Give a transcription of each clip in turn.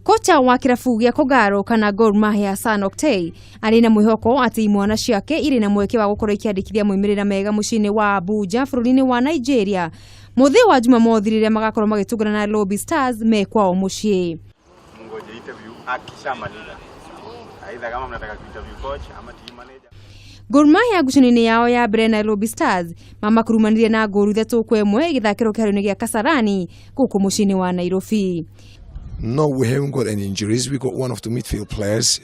Kocha wa kĩrabu gĩa Kogalo kana Gor Mahia Hassan Oktay arĩ na mwĩhoko atĩ imwana ciake irĩ na mweke wa gũkorwo ikĩandĩkithia moimĩrĩra mega mũciĩ-inĩ wa Abuja bũrũri-inĩ wa Nigeria mũthĩ wa Jumamothi rĩrĩa magakorwo magĩtũngana na Lobi Stars me kwao mũciĩ. Mungoje interview akishamaliza. Aidha kama mnataka kuinterview coach ama team manager. Gor Mahia ngucanio-inĩ yao ya mbere na Nairobi Stars mamakurumanirie na ngũru 3-1 ĩgĩthakĩrwo kĩharo-inĩ gĩa Kasarani gũkũ mũciĩ-inĩ wa Nairobi. No, we haven't got any injuries. We got one of the midfield players,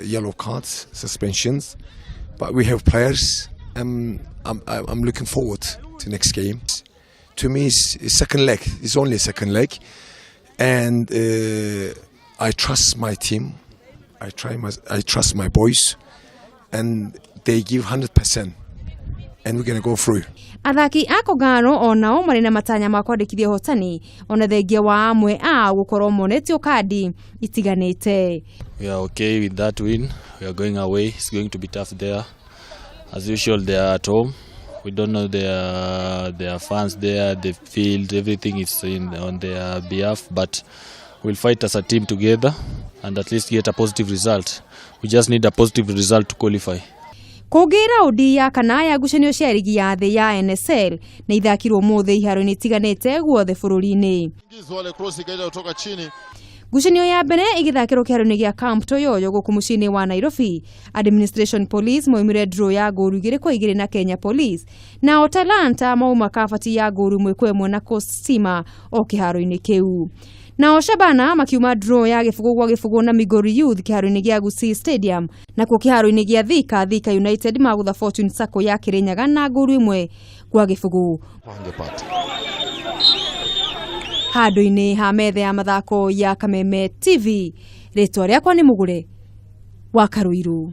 yellow cards, suspensions, but we have players. I'm looking forward to next game. To me, it's second leg. It's only a second leg, and I trust my team. I trust my boys, and they give 100%, and we're gonna go through. Athaki a Kogalo onao marĩ na matanya ma kwandĩkithia ũhotani ona thengia wa amwe ao gũkorwo monetio kandi itiganĩte. We are okay with that win. We are going away. It's going to be tough there. As usual, they are at home. We don't know their fans there, the field, everything is in on their behalf. But we'll fight as a team together and at least get a positive result. We just need a positive result to qualify. Kũngĩ, raundi ya kana ya ngucanio cia rigi ya thĩ ya NSL nĩ ithakirwo ũmũthĩ iharo-inĩ itiganĩte guothe bũrũri-inĩ. Wale cross ikaenda kutoka chini. Ngucanio ya mbere ĩgĩthakĩrwo kĩharo-inĩ gĩa Camp Toyoyo gũkũ mũciĩ-inĩ wa Nairobi. Administration Police maumire draw ya ngũru 2-2 na Kenya Police, nao Talanta mauma kabati ya ngũru 1-1 na Coast Stima o kĩharo-inĩ kĩu. Nao Shabana makiuma draw ya 0-0 na Migori Youth kĩharo-inĩ gĩa Gusii Stadium. Nakuo kĩharo-inĩ gĩa Thika, Thika United magũtha Fortune Sacco ya Kirinyaga na ngũru 1-0. Wangepata. Handũ-inĩ ha metha ya mathako ya Kameme TV, rĩtwa rĩakwa nĩ Mũgũre wa Karũirũ.